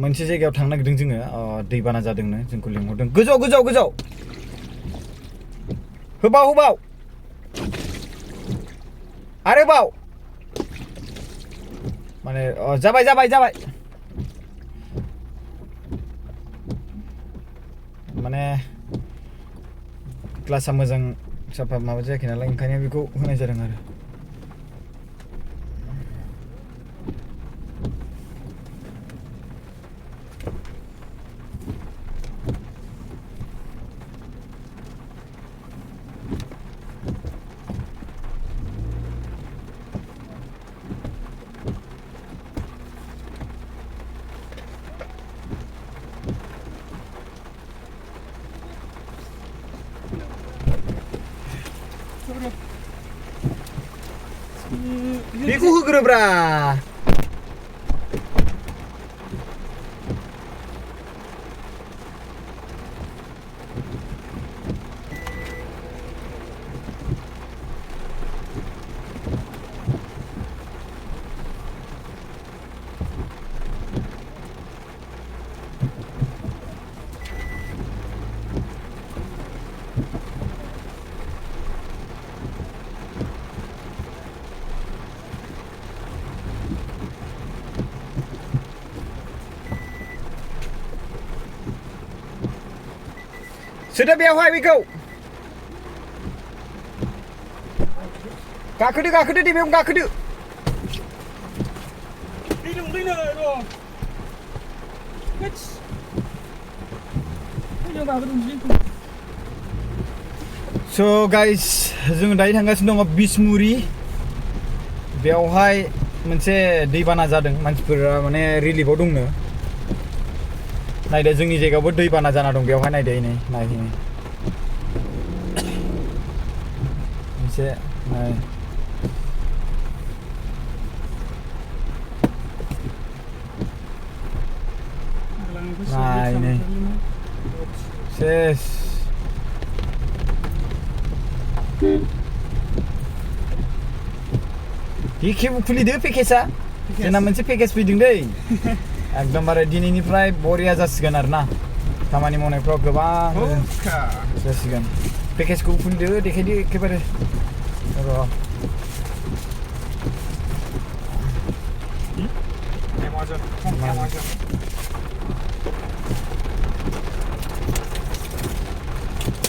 मोनसे जायगायाव थांनो नागिरदों जोङो दैबाना जादोंनो जोंखौ लिंहरदों गोजौ गोजौ गोजौ होबाव होबाव आरोबाव माने जाबाय जाबाय जाबाय माने ग्लासा मोजां साफा माबा जायाखै नालाय ओंखायनो बेखौ होनाय जादों आरो बेखौ होग्रोब्रा सोदो बेवहाय बेखौ गाखोदो गाखोदो दे बेयाव गाखोदो स' गाइस जों दायो थांगासिनो दङ बिसमुरि बेवहाय मोनसे दैबाना जादों मानसिफोरा माने रिलिफआव दंनो नायदो जोंनि जायगायावबो दैबाना जाना दं बेवहाय नायदो नै नायहैनो मोनसे नाय नै सेस खेबु खुलिदो पेकेजआ जोंना मोनसे पेकेज फैदों दै एकदमबारे दिनैनिफ्राय बरिया जासिगोन आरो ना खामानि मावनायफ्राव गोबां जासिगोन पेकेजखौ खुलिदो देखायदो एखेबारे र'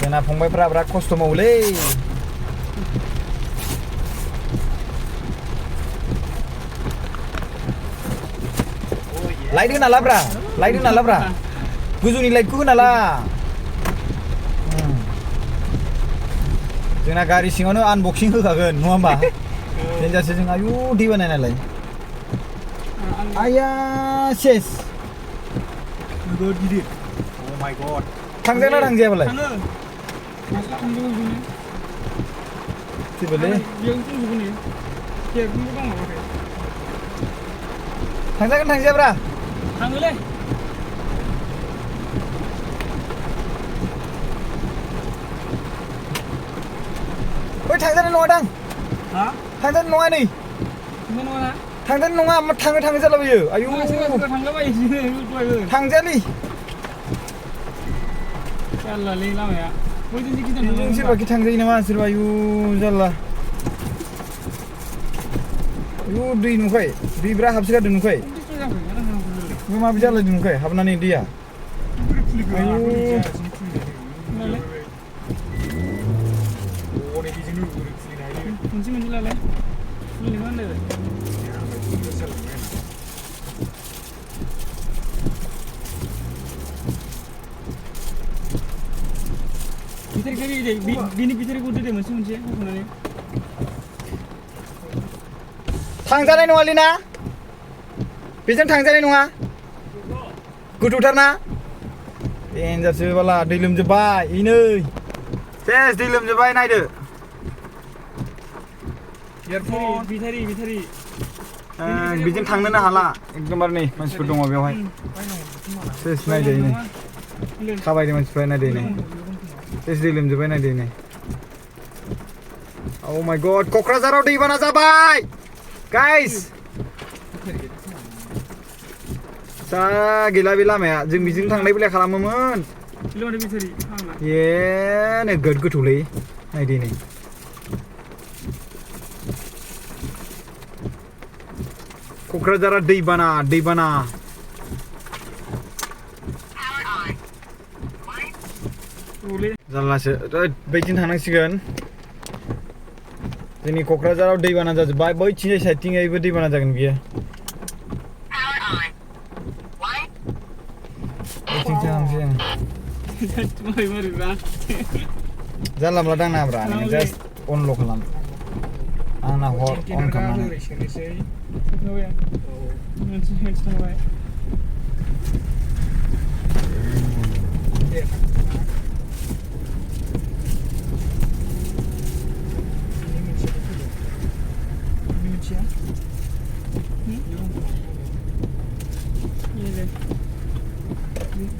जोंना फंबायफ्रा बिराद खस्थ' मावोलै लाइट होना लाब्रा लाइट होना लाब्रा गोजौनि लाइटखौ होना ला जोंना गारि सिङावनो आनबक्सिं होखागोन नङा होमबा देन्जारसो जों आयु दै बानाय नालाय आया सेस नोगोद गिदिर अ माय गड थांजाना थांजायाबालाय फैबायलै थांजागोन थांजायाब्रा थाङोलै ओइ थांजानाय नङा दां थांजानाय नङा नै थांजानाय नङा मा थाङो थाङो जालाबायो आयु थांजायालै जारलालै लामाया सोरबाखि थांजायो नामा सोरबा आयु जारला आयु दै नुखाय दै बिराद हाबसोगारदों नुखाय बे माबायदि जालायदों नुखाय हाबनानै दैया आयु मोनसे लालाय खुलिनो मा होनदों बिनि बिथोरखौ दोदे मोनसे होनानै थांजानाय नङालै ना बेजों थांजानाय नङा गोथौथारना देन्जारसो बाला दै लोमजोब्बाय इनै सेस दै लोमजोब्बाय नायदो बेजों थांनोनो हाला एकदमबारे नै मानसिफोर दङ बेवहाय सेस नायदो नै थाबायदो मानसिफ्रा नायदो नै सेस दै लोमजोब्बाय नायदो नै Oh my god क'क्राझाराव दैबाना जाबाय गाइस जा गैला बे लामाया जों बिजों थांलाय फैलाय खालामोमोन ए नोगोद गोथौलै नायदो नै क'क्राझारा दैबाना जारलासो बैथिं थांनांसिगोन जोंनि क'क्राझाराव दैबाना जाजोब्बाय बैथिंजाय साइडथिंजायबो दैबाना जागोन बियो जानला मोनला दांनाङाब्रा नोङो जास्ट अनल' खालाम आंना हर अन खालामनानै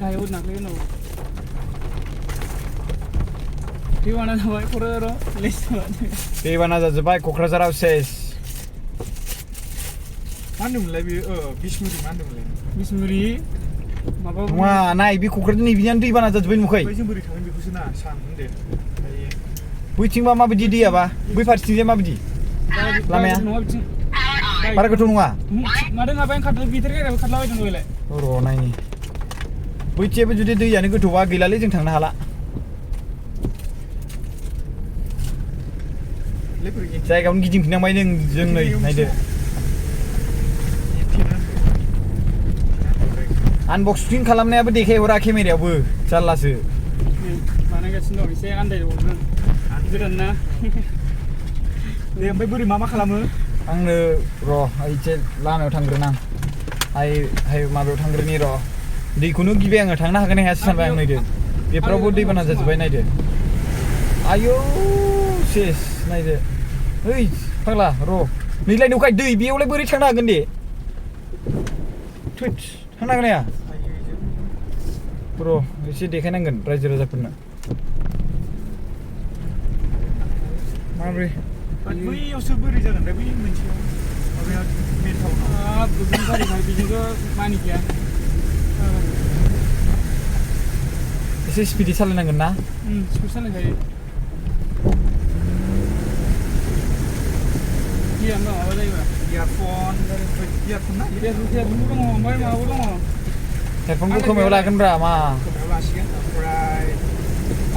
गाहायाव नाख्लाय उनाव दैबाना जाबाय क'क्राझाराव दैबाना जाजोब्बाय क'क्राझाराव सेस मा होनदोंमोनलाय बेयो बिसमुरि मा होनदोंमोनलाय बिसमुरि माबा नङा नाय बे क'क्राझार नैबियानो दैबाना जाजोब्बाय नुखाय जों बोरै थांगोन बेखौसो ना सान होनदो बैथिंबा माबायदि दैयाबा बै फारसेथिंजाय माबायदि लामाया बारा गोथौ नङा मादों माबायानो खारदों भितर गारियाबो खारलाबायदों दहायलाय र' नायनि बैथिंबो जुदि दैयानो गोथौबा गैलालै जों थांनो हाला जायगायावनो गिदिंफिननांबाय जों नै नायदो आनबक्सिं खालामनायाबो देखायहरा केमेरायावबो जारलासो बानायगासिनो दं एसे आन्दायहरदों गोदान ना दे ओमफ्राय बोरै मा खालामो आंनो र' एसे लामायाव थांग्रोनां हाय माबायाव थांग्रोनि र' दैखौनो गिबाय आङो थांनो हागोन ना हायासो सानबाय आं नायदो बेफोरावबो दैबाना जाजोब्बाय नायदो आयौ सेस नायदो ओइ फाग्ला र' नैलाय नुखाय दै बेयावलाय बोरै थांनो हागोन दे थैद थांनो हागोन हाया र' एसे देखायनांगोन रायजो राजाफोरनो माब्रै बैयावसो बोरै जागोन बै मोनसेयाव माबाया मेन टाउनाव गुबुन गारिखाय बेजोंथ' मानि गैया एसे स्पिडै सालायनांगोन ना स्पिड सालायखायो गियानो माबा जायोबा इयारफन ना इयारफनबो दङ ओमफ्राय माबाबो दङ हेडफनखौ खोमायाव लागोनब्रा मा खोमायाव लासिगोन ओमफ्राय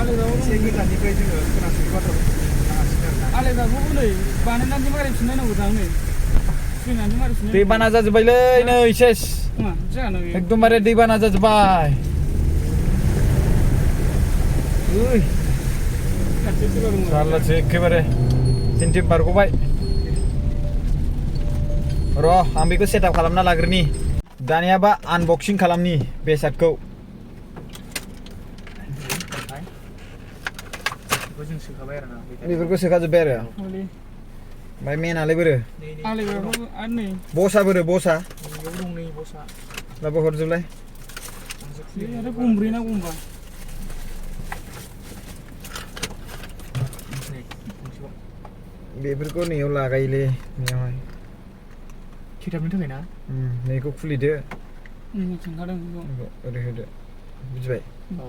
आलेग्राबो एसे गोजाननिफ्राय जोङो खोनासंनो बाथ्राखौ खोनागासिनो आरोना आलेग्राखौबो नै बानायनानै मारिफिननाय नांगौ दां नै फैनानै मारिफिननाय दैबाना जाजोब्बायलै नै सेस जानो एकदमबारे दैबाना जाजोब्बाय ओइ जारलासो एखेबारे थिनथिम बारग'बाय र' आं बेखौ सेटआप खालामना लाग्रोनि दानियाबा आनबक्सिं खालामनि बेसादखौ जों सोखाबाय आरोना बेफोरखौ सोखाजोब्बाय आरो ओमफ्राय मेनालाय बोरो आलेग्राखौबो आरो नै बसा बोरो बसा बेयाव दं नै बसा लाबो हरजोबलाय आरो गंब्रै ना गंबा बेफोरखौ नैयाव लागायोलै नैयावहाय खिथाबनो थाखाय ना नैखौ खुलिदो सोंखादों ओरै होदो बुजिबाय औ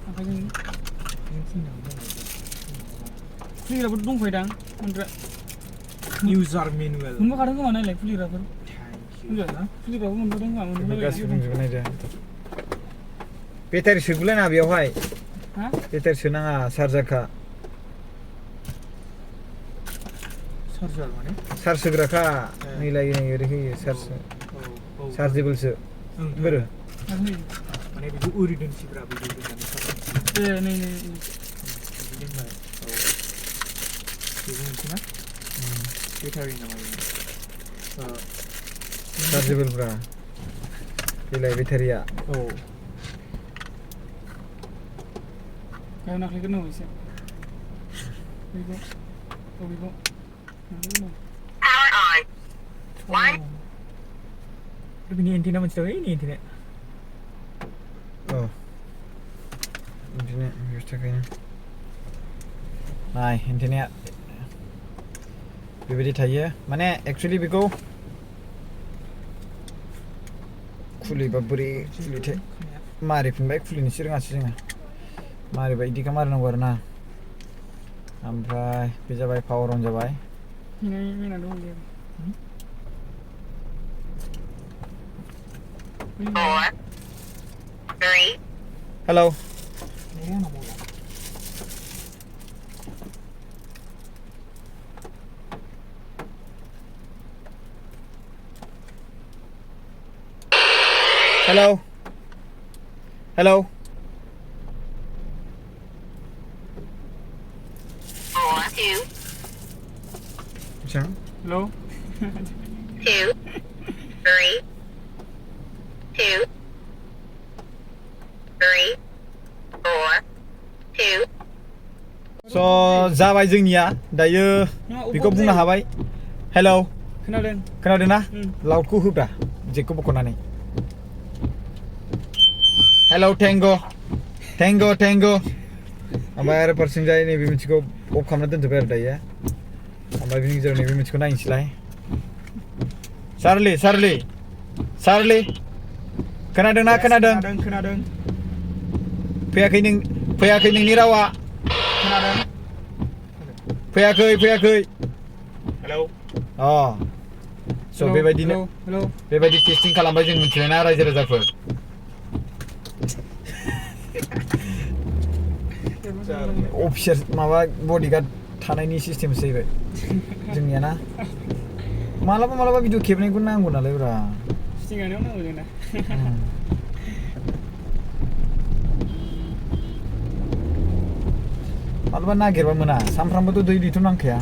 आखाइजों खुलिग्राफोर दंखायोदां इउजार मेनुवेल मोनबोखादों खोमा नायलाय खुलिग्राफोर खुलिग्राफोर मोनबोदों खोमा गासिबो दंजोबो नायदो बेटारि सोगुलायनाङा बेयावहाय बेटारि सोनाङा चार्जारखा चार्जार माने चार्ज होग्राखा नैलाय नै ओरै होयो चार्जेबोलसो बोरो माने बेखौ ओरै दोनसिब्रा बिदि दोननानै नै बिदि दोनबाय औ बेबो मोनसे ना बेटारि नामा चार्जेबोलब्रा बेलाय बेटारिया औ गाव नाख्लायग्रोनांगौ एसे बेखौ बिनि एन्टेना मोनसे दं नि एन्टेना एन्टेना बेयावसो थाखायो नाय एन्टेनाया बेबायदि थायो माने एक्सुवेलि बेखौ खुलिबा बोरै खुलिथाय मारिफिनबाय खुलिनोसो रोङासै जोङो मारिबा इदिखा मारिनांगौ आरो ना ओमफ्राय बे जाबाय पावार अन जाबाय मिना दं गैया 4, 3. हेलौ हेलौ हेलौ 4, 2, बेसेबां हेलौ 2, 3. 2, 3, 4, 2. स' जाबाय जोंनिया दायो बेखौ बुंनो हाबाय हेलौ खोनादों खोनादोंना लाउडखौ होब्रा जेकखौ बख'नानै हेलौ थेंग' ओमफ्राय आरो फारसेथिंजाय नैबे मोनसेखौ अफ खालामना दोनजोब्बाय आरो दायो ओमफ्राय बिनि गेजेराव नैबे मोनसेखौ नायनोसैलाय सारलि खोनादोंना खोनादों फैयाखै नोंनि रावा खोनादों फैयाखै हेलौ अ स' बेबायदिनो हेलौ बेबायदि टेस्टिं खालामबाय जों मिथिबायना रायजो राजाफोर अफिसार माबा बडिगार्ड थानायनि सिस्टेमसो जाहैबाय जोंनिया ना मालाबा भिडिअ खेबनायखौ नांगौ नालाय ब्रा सिटिंआनो नांगौ जोंना मालाबा नागिरबा मोना सानफ्रामबोथ' दैलिथ' नांखाया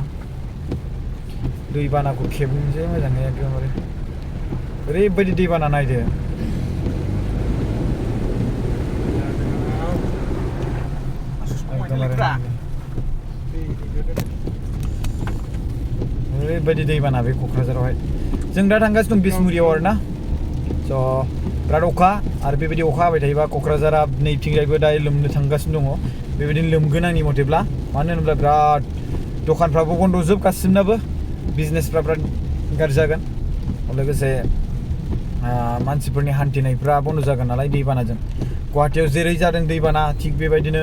दैबानाखौ खेबनोसै मोजाङै एकदमबारे ओरैबायदि दैबाना नायदो ओरैबायदि दैबाना बे क'क्राझारावहाय जों दा थांगासिनो दं बिसमुरियाव आरो ना स' बिराद अखा आरो बेबायदि अखा हाबाय थायोबा क'क्राझारा नैथिंजायबो दा लोमनो थांगासिनो दङ बेबायदिनो लोमगोन आंनि मथेब्ला मानो होनोब्ला बिराद दखानफ्राबो बन्द' जोब गासिबनाबो बिजनेसफ्रा बिराद गाज्रि जागोन लोगोसे मानसिफोरनि हान्थिनायफ्रा बन्द' जागोन नालाय दैबानाजों गुवाहाटियाव जेरै जादों दैबाना थिग बेबायदिनो